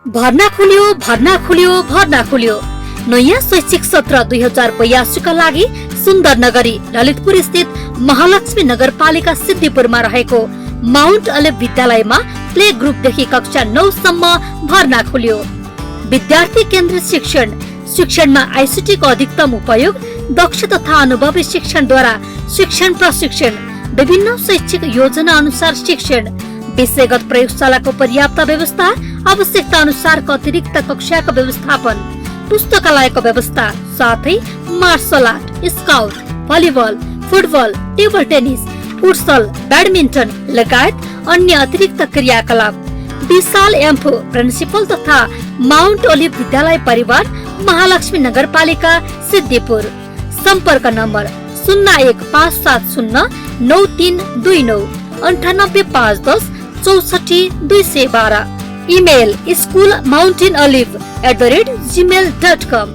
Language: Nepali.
भर्ना खुल्यो नयाँ शैक्षिक सत्र 2082 का लागि सुन्दर नगरी ललितपुर स्थित महालक्ष्मी नगरपालिका सिद्धिपुरमा रहेको माउन्ट अलिभ विद्यालयमा प्ले ग्रुपदेखि कक्षा 9 सम्म भर्ना खुल्यो। विद्यार्थी केन्द्रित शिक्षणमा आईसीटी को अधिकतम उपयोग, दक्ष तथा अनुभवी शिक्षणद्वारा शिक्षण प्रशिक्षण, विभिन्न शैक्षिक योजना अनुसार शिक्षण, विषयगत प्रयोगशालाको पर्याप्त व्यवस्था, आवश्यकता अनुसारको अतिरिक्त कक्षाको व्यवस्थापन, पुस्तकालयको व्यवस्था, साथै martial art, scout, volleyball, football, table tennis, futsal, badminton लगायत अन्य अतिरिक्त क्रियाकलाप। विशाल एम्फू प्रिन्सिपल तथा माउन्ट अलिभ विद्यालय परिवार, महालक्ष्मी नगरपालिका सिद्धिपुर। सम्पर्क नम्बर 01570 9329 98510 64 212। Email schoolmountainolive@gmail.com।